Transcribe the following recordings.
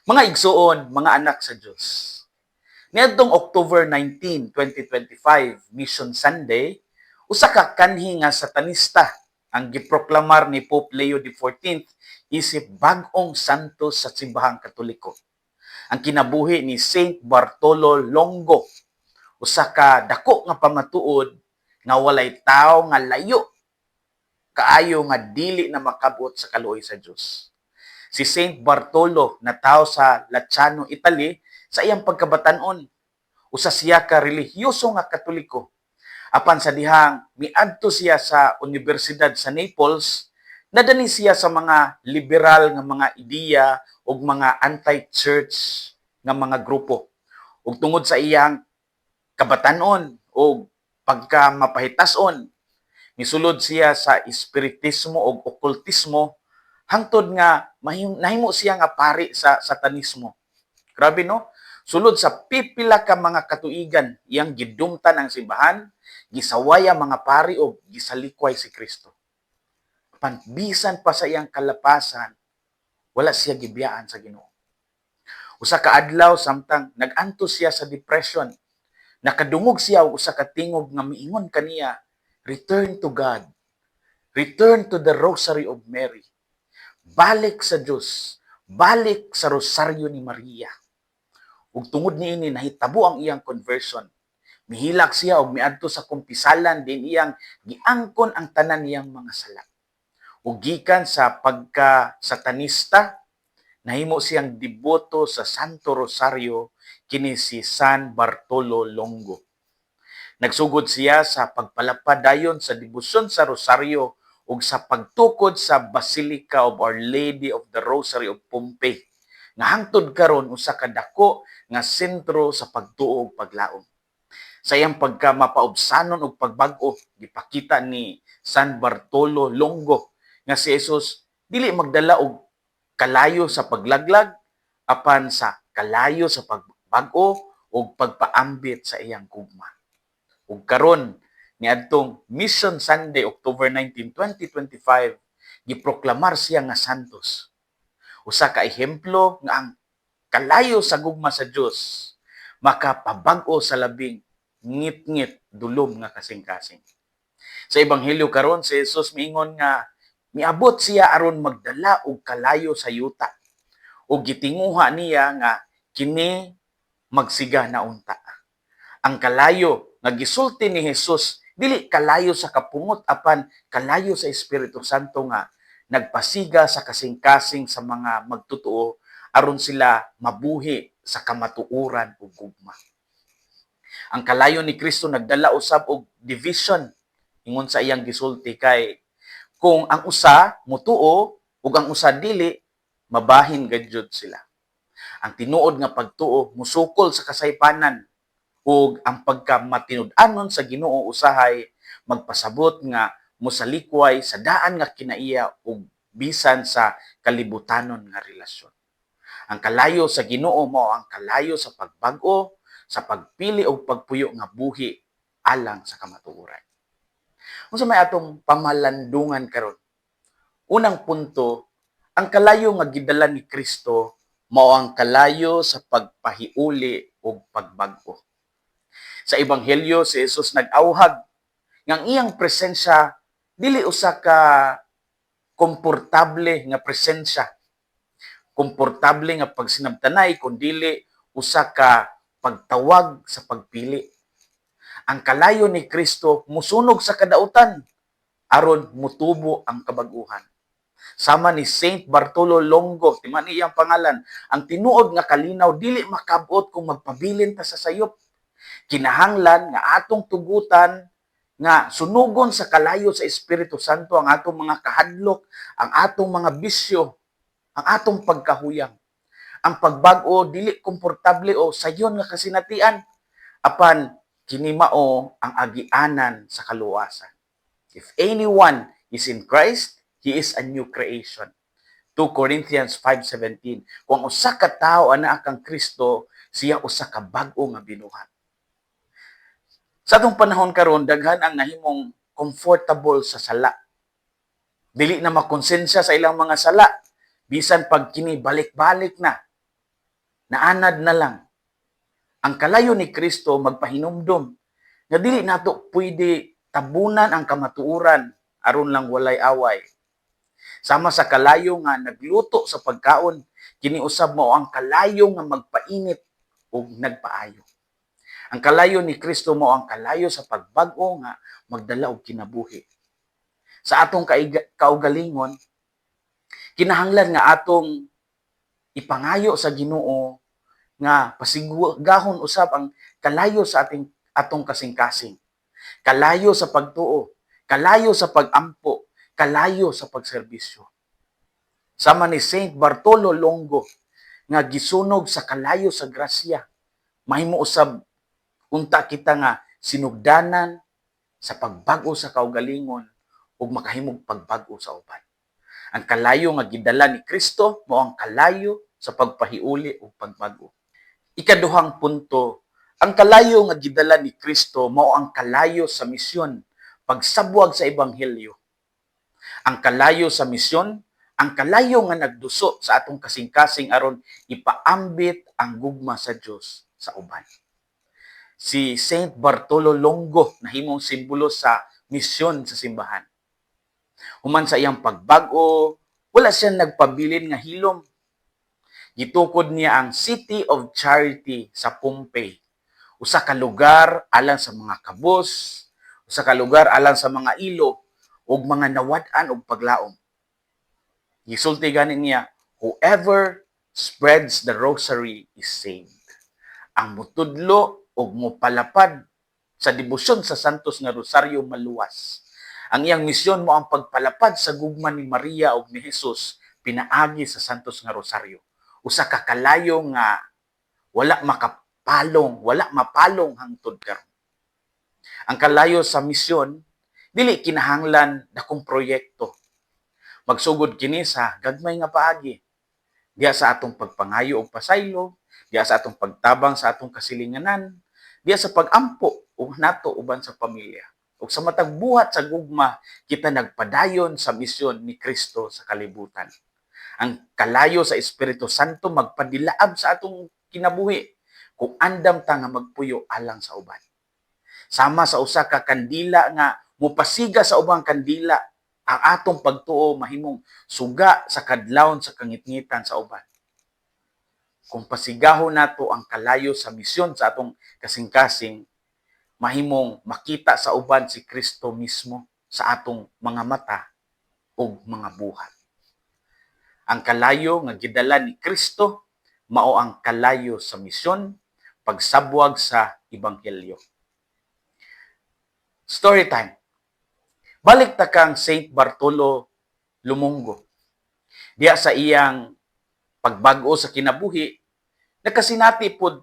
Mga igsuon, mga anak sa Dios. Niadtong October 19, 2025, Mission Sunday, usa ka kanhi nga satanista ang giproklamar ni Pope Leo XIV isip bag-ong santo sa Simbahang Katoliko. Ang kinabuhi ni Saint Bartolo Longo usa ka dako nga pamatuod nga walay tawo nga layo kaayo nga dili na makabot sa kaluoy sa Dios. Si Saint Bartolo natawo sa Lazzano, Italy sa iyang pagkabatan-on. Usa siya ka relihiyoso nga Katoliko. Apan sa dihang miadto siya sa Universidad sa Naples, nadani siya sa mga liberal nga mga ideya ug mga anti-church nga mga grupo. Ug tungod sa iyang kabatan-on o pagka mapahitason, misulod siya sa espiritismo ug okultismo hangtod nga nahimo siya nga pari sa satanismo. Grabe, no? Sulod sa pipila ka mga katuigan, iyang gidumtan ang simbahan, gisaway ang mga pari o gisalikway si Kristo. Apan bisan pa sa iyang kalapasan, wala siya gibiyaan sa Ginoo. Usa ka adlaw, samtang nag-antos siya sa depression, nakadungog siya og usa ka tingog nga miingon kaniya, "Return to God. Return to the Rosary of Mary." Balik sa Dios, balik sa Rosaryo ni Maria. Ug tungod niini, nahitabo ang iyang conversion. Mihilak siya og miadto sa kumpisalan din iyang giangkon ang tanan niyang mga sala. Ug gikan sa pagka satanista, nahimo siyang deboto sa Santo Rosario. Kini si San Bartolo Longo. Nagsugod siya sa pagpalapad dayon sa debosyon sa Rosaryo ug sa pagtukod sa Basilica of Our Lady of the Rosary of Pompeii nga hangtod karon usa ka dako nga sentro sa pagtuo ug paglaom. Sa iyang pagka mapaubsanon og pagbag-o, gipakita ni San Bartolo Longo nga si Jesus dili magdala og kalayo sa paglaglag apan sa kalayo sa pagbag-o ug pagpaambit sa iyang gugma. Ug karon, niadtong Mission Sunday, October 19, 2025, giproklamar siya nga santos. Usa ka ehemplo nga ang kalayo sa gugma sa Dios makapabag-o sa labing ngit-ngit dulom nga kasing-kasing. Sa Ebanghelyo karon, si Jesus miingon nga miabot siya aron magdala og kalayo sa yuta. Ug gitinguha niya nga kini magsiga na unta. Ang kalayo nga gisulti ni Jesus dili kalayo sa kapungot apan kalayo sa Espiritu Santo nga nagpasiga sa kasing-kasing sa mga magtutuo aron sila mabuhi sa kamatuoran ug gugma. Ang kalayo ni Kristo nagdala usab og division, ingon sa iyang gisulti, kay kung ang usa mutuo ug ang usa dili, mabahin gayud sila. Ang tinuod nga pagtuo musukol sa kasaypanan ug ang pagka matinud-anon sa Ginoo usahay magpasabot nga mosalikway sa daan nga kinaiya ug bisan sa kalibutanon nga relasyon. Ang kalayo sa Ginoo mao ang kalayo sa pagbag-o, sa pagpili og pagpuyo nga buhi alang sa kamatuoran. Unsa may atong pamalandungan karon? Unang punto, ang kalayo nga gidala ni Kristo mao ang kalayo sa pagpahiuli ug pagbag-o. Sa Ebanghelyo, si Jesus nag-awhag nga ang iyang presensya dili usa ka komportable nga presensya, komportable nga pagsinabtanay, kundili usa ka pagtawag sa pagpili. Ang kalayo ni Kristo musunog sa kadautan aron mutubo ang kabag-uhan. Sama ni Saint Bartolo Longo, timan iyang pangalan, ang tinuod nga kalinaw dili makabot kung magpabilin ta sa sayop. Kinahanglan nga atong tugutan nga sunugon sa kalayo sa Espiritu Santo ang atong mga kahadlok, ang atong mga bisyo, ang atong pagkahuyang. Ang pagbag-o dili komportable o sayon nga kasinatian apan kini mao ang agianan sa kaluwasan. If anyone is in Christ, he is a new creation. 2 Corinthians 5:17. Kung ang usa ka tawo anaa kang Kristo, siya usa ka bag-o nga binuhat. Sa atong panahon karon, daghan ang nahimong comfortable sa sala. Dili na makonsensya sa ilang mga sala bisan pag kini balik-balik na. Naanad na lang. Ang kalayo ni Kristo magpahinumdom nga dili nato pwede tabunan ang kamatuoran aron lang walay away. Sama sa kalayo nga nagluto sa pagkaon, kini usab mao ang kalayo nga magpainit ug nagpaayo. Ang kalayo ni Kristo mao ang kalayo sa pagbag-o nga magdala og kinabuhi. Sa atong kaugalingon, kinahanglan nga atong ipangayo sa Ginoo nga pasigahon usab ang kalayo sa atong kasing-kasing. Kalayo sa pagtuo, kalayo sa pagampo, kalayo sa pagserbisyo. Sama ni Saint Bartolo Longo nga gisunog sa kalayo sa grasya, mahimo usab unta kita nga sinugdanan sa pagbag-o sa kaugalingon ug makahimog pagbag-o sa uban. Ang kalayo nga gidala ni Kristo mao ang kalayo sa pagpahiuli ug pagbag-o. Ikaduhang punto, ang kalayo nga gidala ni Kristo mao ang kalayo sa misyon, pagsabwag sa ebanghelyo. Ang kalayo sa misyon, ang kalayo nga nagduso sa atong kasing-kasing aron ipaambit ang gugma sa Dios sa uban. Si Saint Bartolo Longo nahimong simbolo sa misyon sa simbahan. Human sa iyang pagbag-o, wala siya nagpabilin nga hilom. Gitukod niya ang City of Charity sa Pompeii. Usa ka lugar alang sa mga kabus, usa ka lugar alang sa mga ilo ug mga nawad-an og paglaom. Gisulti gani niya, "Whoever spreads the rosary is saved." Ang mutudlo ug mopalapad sa debosyon sa Santos nga Rosaryo maluwas. Ang iyang misyon mao ang pagpalapad sa gugma ni Maria ug ni Jesus pinaagi sa Santos nga Rosaryo. Usa ka kalayo nga wala makapalong, wala mapalong hangtod karon. Ang kalayo sa misyon dili kinahanglan dakong proyekto. Magsugod kini sa gagmay nga paagi. Diya sa atong pagpangayo og pasaylo, diya sa atong pagtabang sa atong kasilinganan, diya sa pagampo ug nato uban sa pamilya. Ug sa matag buhat sa gugma, kita nagpadayon sa misyon ni Kristo sa kalibutan. Ang kalayo sa Espiritu Santo magpadilaab sa atong kinabuhi kung andam ta nga magpuyo alang sa uban. Sama sa usa ka kandila nga mopasiga sa ubang kandila, ang atong pagtuo mahimong suga sa kadlawon sa kangitngitan sa uban. Kung pasigahon nato ang kalayo sa misyon sa atong kasing-kasing, mahimong makita sa uban si Kristo mismo sa atong mga mata ug mga buhat. Ang kalayo nga gidala ni Kristo mao ang kalayo sa misyon, pagsabwag sa ebanghelyo. Story time. Balik ta kang Saint Bartolo Lumongo. Diya sa iyang pagbag-o sa kinabuhi, nakasinati pod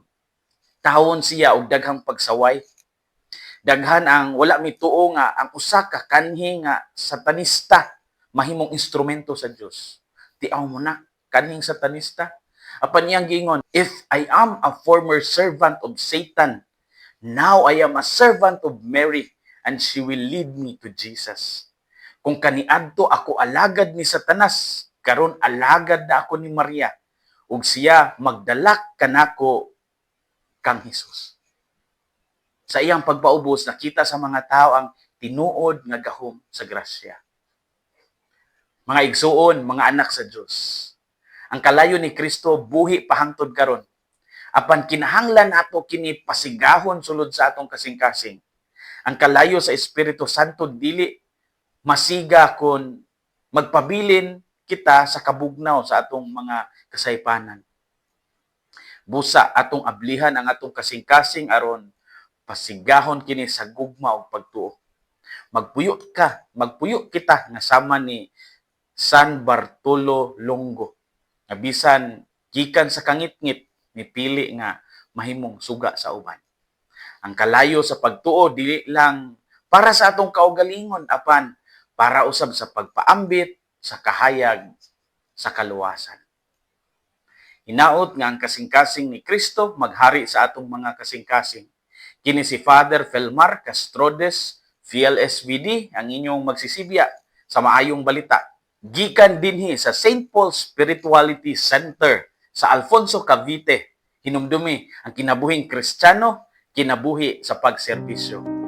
tahon siya og daghang pagsaway. Daghan ang wala mituo nga ang usa ka kanhi nga satanista mahimong instrumento sa Dios. Tiaw mo na, kanhing satanista. Apan iyang giingon, "If I am a former servant of Satan, now I am a servant of Mary and she will lead me to Jesus." Kung kaniadto ako alagad ni Satanas, karon alagad na ako ni Maria ug siya magdalak kanako kang Hesus. Sa iyang pagpaubos, nakita sa mga tao ang tinuod nga gahom sa grasya. Mga igsuon, mga anak sa Dios. Ang kalayo ni Kristo buhi pa hangtod karon. Apan kinahanglan nato kini pasigahon sulod sa atong kasing-kasing. Ang kalayo sa Espiritu Santo dili masiga kon magpabilin kita sa kabugnaw sa atong mga kasaypanan. Busa atong ablihan ang atong kasing-kasing aron pasigahon kini sa gugma ug pagtuo. Magpuyo ka, magpuyo kita nga sama ni San Bartolo Longo. Nga bisan gikan sa kangitngit, nipili nga mahimong suga sa uban. Ang kalayo sa pagtuo dili lang para sa atong kaugalingon apan para usab sa pagpaambit sa kahayag sa kaluwasan. Hinaot nga ang kasing-kasing ni Kristo maghari sa atong mga kasing-kasing. Kini si Father Felmar Castrodes, FLSVD, ang inyong magsisibya sa maayong balita. Gikan dinhi sa St. Paul Spirituality Center sa Alfonso, Cavite. Hinumdumi, ang kinabuhing Kristiyano, kinabuhi sa pagserbisyo.